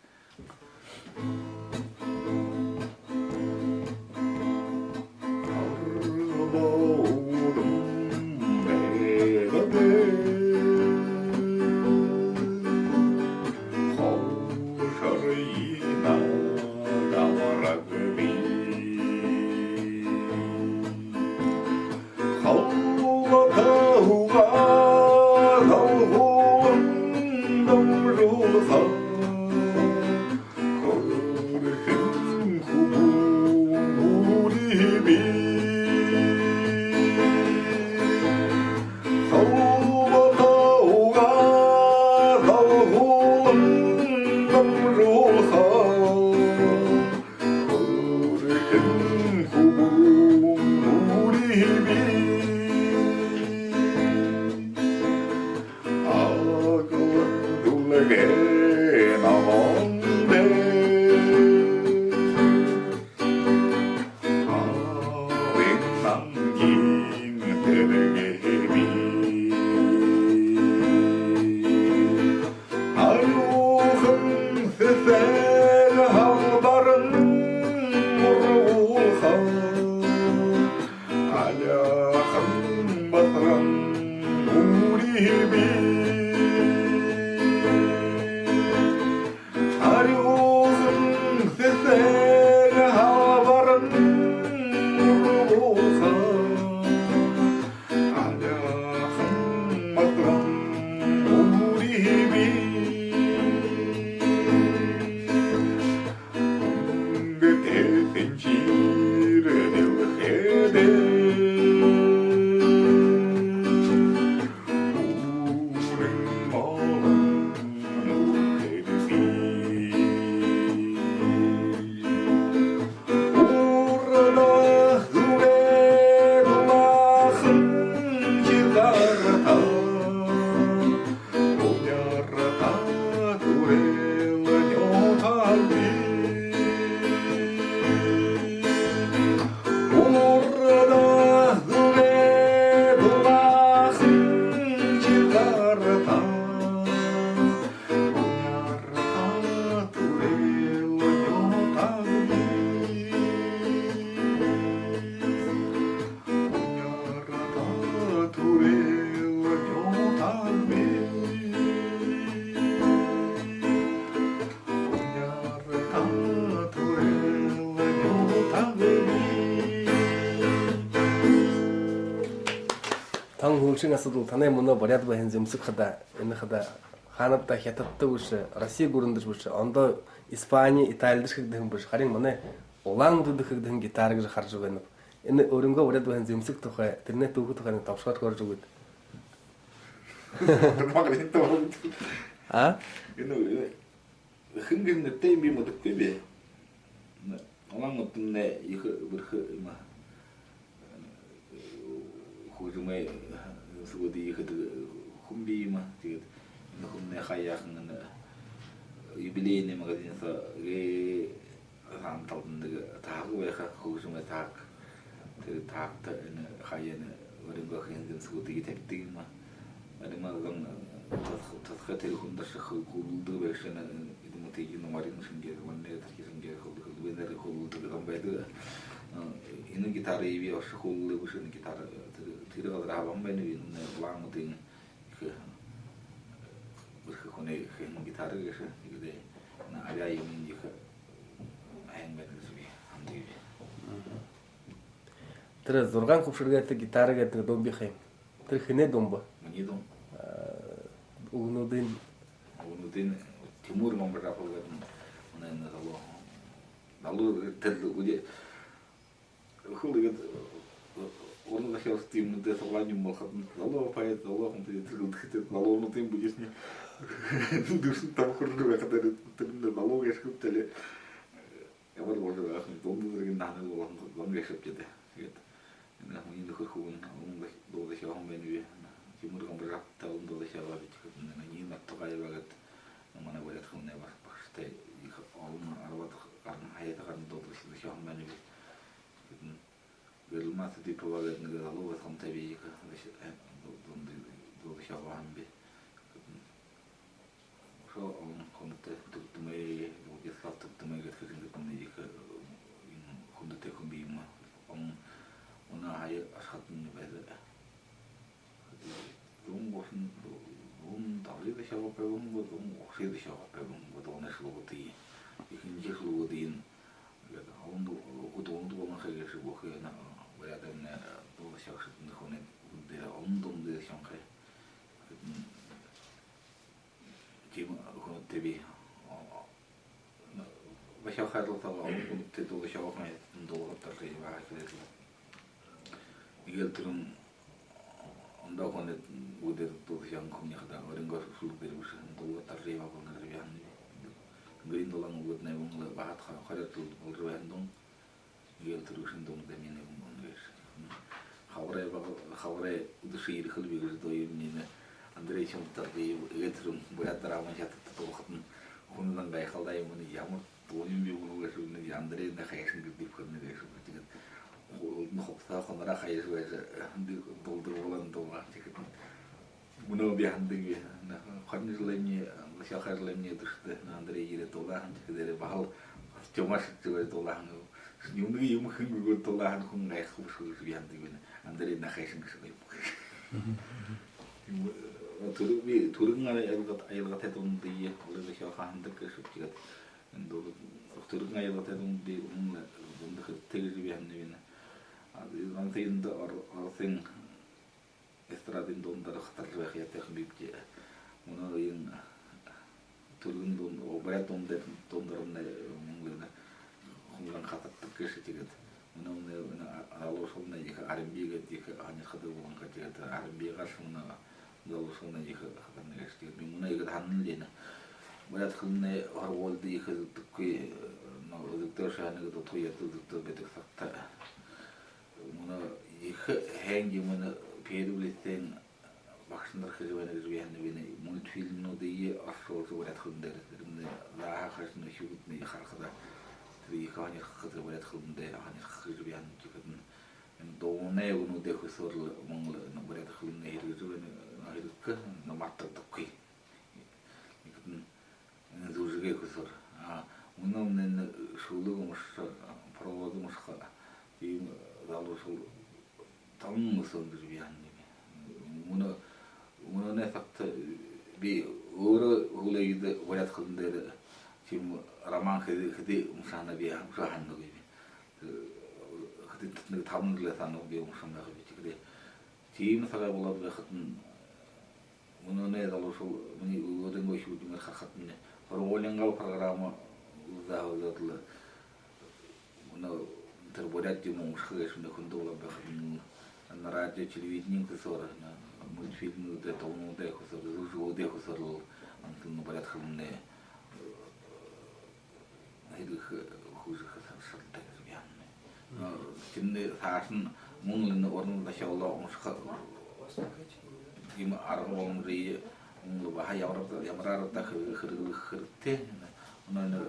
Арюухан сэсэг һалбаран ургуулха, аляахан басаган үри би. Арюухан сэсэг һалбаран ургуулха, аляахан басаган үри би. Үнгэтэй сэнхир дэлхэйдээ үргэн олон нүхэдые. Урда зүгэй дулаахан хизаарта, уняарта түрээл нютагби. Урда зүгэй дулаахан хизаарта, уняарта түрээл нютагби. Уняарта түрээл нютагби. Уняарта түрээл нютагби. Тон һүүлшын асуудал: танай мүнөө буряад байһан зэмсэг хадаа, энэ хадаа хаанаб даа, Хитадта бэшэ, Росси гүрэндэшье бэшэ, ондоо Испани, Италида хэгдэһэн бэшэ, харин манай Улаан-Үдэдэ хэгдэһэн гитара гэжэ хаража байнаб. Энэ өөрынгөө буряад байһан зэмсэг тухай, тэрэнэй түүхэ тухай нэгэ тобшохоор хөөрэжэ үгыт. Магнит тоо. А? Энэ, энэ хэн гэжэ нэрэтэй юм, би мэдэхэгүй би. Улаан-Үдэмнай ехэ бэрхэ юм аа. Хүгжэмэй, э, зэмсэгүүдые ехэдэг хүн бии юм аа. Тиигээд энэ хүмнай хаяахан энэ юбилейный магазин соо гээ Саанаталдан нэгэ таһаг байха, хүгжэмэй таһаг. Тэрэ таһагта энэ хаяа, энэ өөрынгөө хэһэн зэмсэгүүдые табидаг юм. Аримаа зон тодо-, тодо тэрэ хүндэ ошохо, хөөрэлдэдэг байһан, энэ Дмитрий Марин шэнгеэр, манай тархи шэнгеэр, хүл-, хүлбэнээр хүлдэгдэн байдаг. Энэ гитарые би ошохо хүллөө бэшэ, энэ гитара тэрэ, тэрэ газарһаа абаһан байнаб, энэ ламадын ехэ, бэрхэ хүнэй хэһэн гитара гээшэ. Тиигээд энэ абяа юумэн ехэ һайн байна гэжэ би һанадагби. Тэрэ «Зургаан хүбшэргэтэй гитара» гэдэг дуун бии ха юм. Тэрэ хэнэй дуун бэ? Минии дуун. Үгэнүүдынь? Үгэнүүдынь Тимур Мамбажапов гэдэг манай энэ залуу. Залуу тэрэ үедэ хуу иигээд уран зохёолшод юумэндэ суглаан юм болоходонь, залуу поэт, залуу хүн тэрэ тэрэ гэлдэхэдэ, залуунуудынь бэшэһэн, дүшэн табан хүрэлжэ байхада, тэрэ, тэрэ залуу гээшэ хэбтэлээ. Ямар болжо байгааб, дундуур зэргын наһанай болоһон зон гээшэб даа. Тиигээд энэ минии нүхэр хүбүүн олон дуу зохёоһон байнаб. Тимур Мамбажаповтай олон дуу зохёогооб. Тиигээд энэ Нина Тугаева гээд манай буряад хэлэнэй ба-, багшатай ехэ олон, арбаад гаран, һаятай гаран дуу зохёоһон байнаб. Тиигээд энэ Гэрэлма Цыдыпова гээд нэгэ залуу баһа хамта би ехэ, э, ду-, ду-, ду-, дуу зохёогооб. Тиигээд энэ үшөө олон хүнтэй, Түгдэмэй, Владислав Түгдэмэй гээд хэһэн гээд манай ехэ, э, энэ хүндэтэй хүн бии юм. Олон, мүнөө һая ошоходонь байһан. Зуун гушан, зуун далай зохёогооб байбан гү, зуун гушан зохёогооб байбан гү, дуунай шүлэгүүдые. Ехэнхи шүлэгүүдынь. Тиигээд олон ду-, үхибүүд, дуунууд болоһон ха гээшэ, бүхы энэ буряад, энэ дуу зохёогшодой, энэ хүнэй, бүгэдэ олон дуунуудые зохёоһон ха. Тиигээд, м, тиимэ хүнүүдтэй би, о, о, зохёохо ажалда олон хүнүүдтэй дуу зохёогооб, дуулгатаржа ябаа ха гээшэ. Тиигээл түрүүн ондоо хүнэй бүгэдээр дуу зохёоһон хүмнай хадаа өөрынгөө шүлэг дээрэ бэшэһэн дуулгатаржа ябаа болоно гэжэ би һананаб. Тэнгэрийн дулаан үгэнүүдынь мүн лэ баһа хо-, хорёод жэл болжо байһан дуун. Тиигээл түрүүшын дуун даа минии юм болоно гээшэ. Хабарай бага-, хабарай үдэшэ ерэхэл би гэжэ дуу юм, минии Андрей Чимитов даа, тиигээд түрүүн буряад драмын театрта дуулахадань, хүн зон гайхалдаа юм, энэ ямар дуу юм бэ гү гэжэ, энэ Андрей энэ хайшан гэжэ дүүргэһэн гээшэб. Тиигээд ху-, хубсаһа хунараа хаяжа байжа, дуулдаг болоһон дуу. Тиихэдэнь мүнөө би һанадагби, хорин жэлэй, зохёохы жэлэй үдэшэдэ Андрей ерээд дуулаа һэн, тиихэдээрээ баһал тёмаш гэжэ байжа дуулаа һэн. Юундэб, юумэ хэнгүй дуулаа һэн, хүн гайхаха бэшэ гү гэжэ би һанадагби. Андрей энэ хайшан гэжэ дуу юм. Тиигээд, э, түрэ-, би түргэн аялга-, аялгатай дуунуудые олоо зохёохо һанадаг гээшэб. Тиигээд энэ дуу-, түргэн аялгатай дуунуудые мүн лэ дунда хэрэгтэй гэжэ би һананаб. А, гансал эндэ ор-, оросын эстрадын дуунуудаар хатаржа байха ёһотой хүн бэшэб даа. Мүнөө энэ түргэн дуун, о, буряад дуунуудаар, дуунуудаарнай мүн лэ энэ хүн зон хатардаг гээшэ. Тиигээд мүнөө, мүнөө энэ а-, залуушуулнай ехэ R and B гээд ехэ һонирходог болоһон ха. Тиигээд R and B-гааршье мүнөө залуушуулнай ехэ хатарна гээшэ. Тиигээд би мүнөө иигээд һананал даа, энэ буряад хэлэнэй һургуулида ехэ үзэгдэдэггүй, но үзэгдөөшье һаань, нэгэ дутуу ядуу үзэгдөө байдаг сагта. Мүнөө ехэ һайн юумэ, энэ первый лицейн багшанар хэжэ байна гэжэ би һананаб, энэ мультфильмнүүдые оршуулжа буряад хэлэн дээрэ. Тэрэмнай заахан хажуунай үхибүүднай харахада, тэрэ ехэ һонирхохо, тэрэ буряад хэлэн дээрэ һонирхохо гэжэ би һананаб. Тиихэдэнь энэ дуунай үгэнүүдэй хүсөөр лэ мүн лэ энэ буряад хэлэмнай һэргэжэ байна, һэргэхэ, но мартагдахагүй. Тиихэдэнь энэ зүжэгэй хүсөөр. А, мүнөө, мүнөө энэ шүлэг уншаха, проза уншаха, тиимэ залуушуул томо үсөөн гэжэ би һананаб. Мүнөө, мүнөөнэй сагта би өөрөө һүүлэй үедэ буряад хэлэн дээрэ тиимэ роман хэды, хэды уншаһанаа би һанагүйб. Хэды, тэдэ нэгэ табан жэлэй саана би уншаһан байгааб. Тиигээд тиимэ сагай болоод байхадань, мүнөөнэй залуушуул, минии өөрынгөө үхибүүдые харахадань, һургуулиингаа программа заһа үзөөд лэ, мүнөө тэрэ буряад юумэ уншаха гээшэмнай хүндэ болоод байхадань, энэ радио, телевидениин хүсөөр, энэ мультфильмнүүдэй, дуунуудай хүсөөр, зүжэгүүдэй хүсөөр лэ амтан буряад хэлэмнай һэргэхэ, хүгжэхэ шадалтай гэжэ би һананаб. Но тиимэ саашань мүн лэ энэ уран зохёолоо уншаха тиимэ арга боломжые мүн лэ баһа ямар, ямараар даа хэрэг-, хэрэглэхэ хэрэгтэй. Мүнөө энэ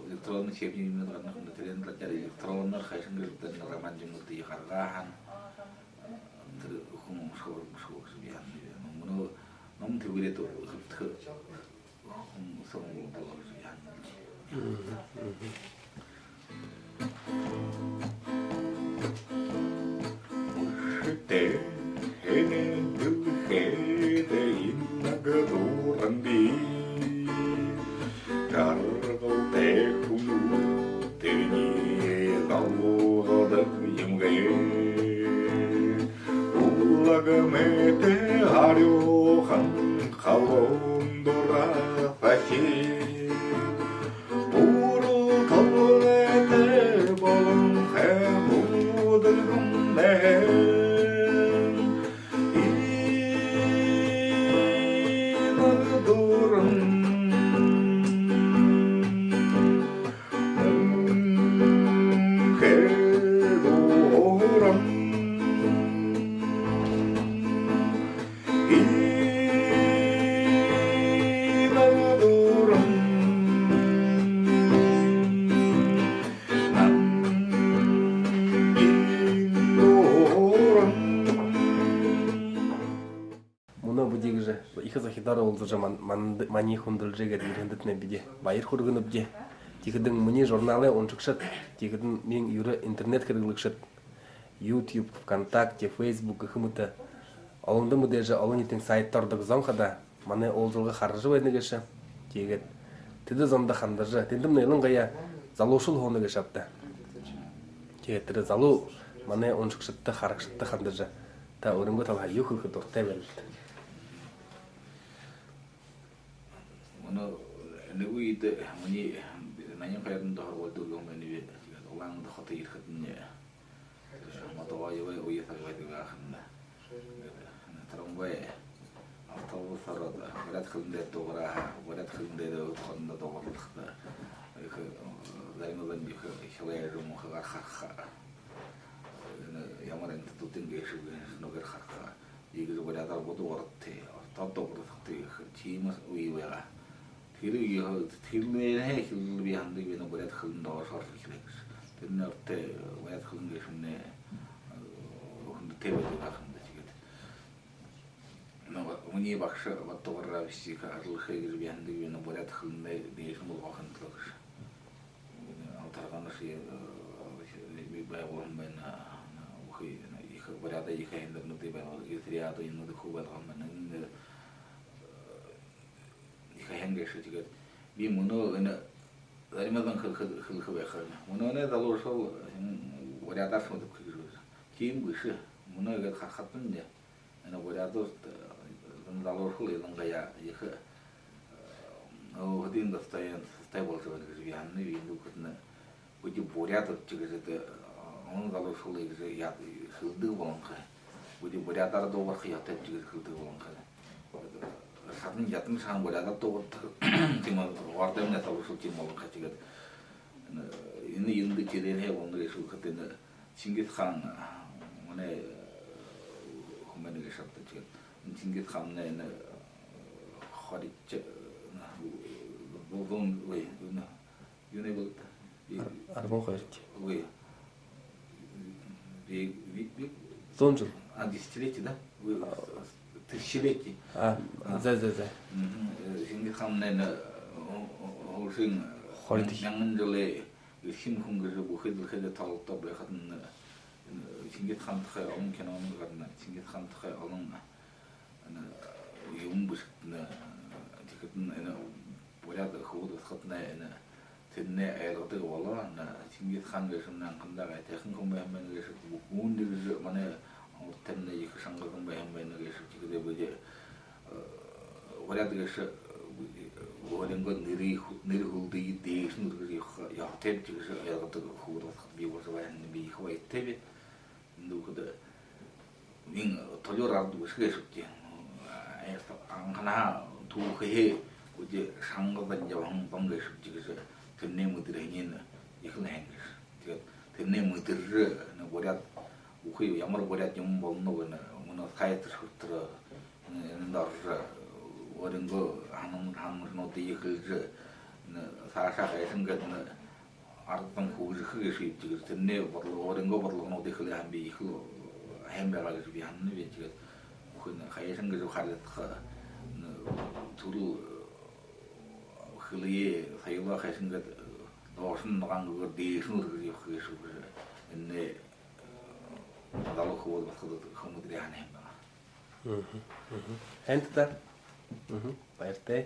электронно учебник юумэнүүд гарана ха юм даа, тэрээн талаар электронно хайшан гэжэ тэрэ роман юумэнүүдые гаргаа һаань, тэрэ хүн уншаха, уншаха гэжэ би һанана. Мүнөө ном тэбэреэд хэбтэхэ хүн соонь болоо гэжэ би һанана. Үшөө энэ дэлхэйдэ инаг дуран бии. Жаргалтай хүнүүдтэнь залуудаг юм гээ. Улаг мэтэ арюухан халуун дураа сахи. Буруу толгойтой болон хайхуудалган байна. Инаг дуран. Үнэхэ дуран. Инаг дуран. Мүнөө бидэ иигэжэ ехэ зохидоор уулзажа, ман-, манд-, маниие хүндэлжэ ерээндэтнай бидэ баяр хүргэнэбди. Тиихэдэнь минии журналай уншагшад, тиихэдэнь минии юрэ интернет хэрэглэгшэд, YouTube, ВКонтакте, Facebook гэхэ мэтэ олондо мэдээжэ, олониитын сайтта ородог зон хадаа манай уулзалга хаража байна гээшэ. Тиигээд тэдэ зондо хандажа, тэндэмнай илангаяа залуушуул һууна гээшэ ааб даа. Тиигээд тэрэ залуу манай уншагшадта, харагшадта хандажа, та өөрынгөө талаһаа юу хэлэхэ дуратай байнат? Мүнөө нэгэ үедэ минии наян хоёр ондо һургуулида үгэһэн байнаб. Тиигээд Улаан-Үдэ хото ерэхэдэнь, Матугаевай үе саг байдаг байгаа һэн даа. Тиигээд энэ трамвай, автобус ороод, буряад хэлэн дээрэ дуугараа һаа, буряад хэлэн дээрэ өөд хоорондоо дуугаралхада, ехэ, э, заримдаа ехэ хилэжэ, муухайгаар хараха. Энэ ямар энэ дутуу гээшэб гэһэн шэнээр хараха. Иигэжэ буряадаар бодо ород тээ, ородоор дуугаралхада, ехэ тиимэ үе байгаа. Тэрэ ехэ, тэрэнээ эхилээд би һанадагби, энэ буряад хэлэн доошоор эхилээ гэжэ. Тэрэнэй урда буряад хэлэн гээшэмнай, э, хүндэтэй байдаг байгаа һэн даа. Тиигээд нүгөө минии багша Баттугар Рабисик ажаллаха гэжэ би һанадагби, энэ буряад хэлэнэй дээшэнь болгохын түлөө гэжэ. Алтарганаш, э, би байгуулһан байна, бүхы ехэ буряад ехэ һайндэрнүүдые байгуул-, ехэ ряды юумэнүүдые хуу байгуулһан байна. Энэ, э, ехэ һайн гээшэ. Тиигээд би мүнөө энэ заримдаа хэл-, хэл-, хэлэхэ байха. Мүнөөнэй залуушуул, м, буряадаар шүмэдэхэ гэжэ байна. Тиимэ бэшэ. Мүнөө иигээд харахадань, энэ буряадууд, э, энэ залуушуул илангаяа ехэ, э, өөһэдын достоин-, достоин боложо байна гэжэ би һананаб. Юундэб гэхэдэ, бидэ буряадууд гэжэ, э, олон залуушуулые иигэжэ яа-, хэлэдэг болонхой. Бидэ буряадаар дуугарха ёһотойбди гэжэ хэлэдэг болонхой. Шадан, ядан шаһан буряадаар дуугардаг. Тиимэ, гордоомнай залуушуул тиимэ болонхой. Тиигээд энэ, энэ юундэ тэрээһээ болоно гээшэб гэхэдэ, энэ Чингис хаан, манай, э, хүн байна гээшэ ааб даа. Тиигээд энэ Чингис хаан манай энэ, э, хоридохи, э, зуун, ой, энэ юунэй болоод, э, арбан хоёрдохи. Ой. Век, век, век. Зуун жэл. А, десятилетие, да? Ой, тысячелетие. А, а, за, за, за. Мгм. Э, Чингис хаан манай энэ, э, о-, о-, һүүлшын хоридохи мянган жэлэй эрхим хүн гэжэ бүхы дэлхэйдэ тоологдоод байхадань, э, Чингис хаан тухай олон кинонууд гарана, Чингис хаан тухай олон, э, юумэ бэшэгдэнэ, э, тиихэдэнь энэ буряад хүбүүд басагаднай энэ тэрэнээ ойлгодог болоо. Энэ Чингис хаан гээшэмнай анхандаа гайтайхан хүн байһан байна гээшэ, бү-, үүндэ гэжэ манай урда тойронь ехэ шанга зон байһан байна гээшэ. Тиихэдэ бидэ, э, буряад гээшэ, э, өөрынгөө нэрые ху-, нэрэ хүлдые дээшэнь үргэжэ ябаха, ябахатайбди гэжэ ойлгодог хүбүүд басагад бии боложо байһан, би ехэ баяртайб. Юундэб гэхэдэ, мин тулюур арад бэшэ гээшэб даа. Э, анханһаа түүхэһээ бидэ шанга зон ябаһан зон гээшэбди гэжэ тэрэнээ мэдэрһэниинь ехэл һайн гээшэ. Тиигээд тэрэнээ мэдэржэ, энэ буряад, бүхы ямар буряад юумэн болоноб, энэ мүнөө сайташье хүрэтэр, энэ, эндэ орожо, өөрынгөө һанам-, һанамжануудые хэлэжэ, энэ Саашаа хайшан гээд энэ арад зон хүгжэхэ гээшэб, тиигээд тэрэнэй бодлого, өөрынгөө бодлогонуудые хэлээ һаань, би ехэл һайн байгаа гэжэ би һананаб. Тиигээд бүхы энэ хайшан гэжэ харилдаха, энэ түрэл хэлэеэ, соёлоо хайшан гээд доошонь нугангүйгөөр дээшэнь үргэжэ ябаха гээшэб гэжэ энэ залуу хүбүүд болоходо, хүбүүдээрээ һанаа һэм байгаа. Мгм, мгм. Һайн даа. Мгм. Баяртай.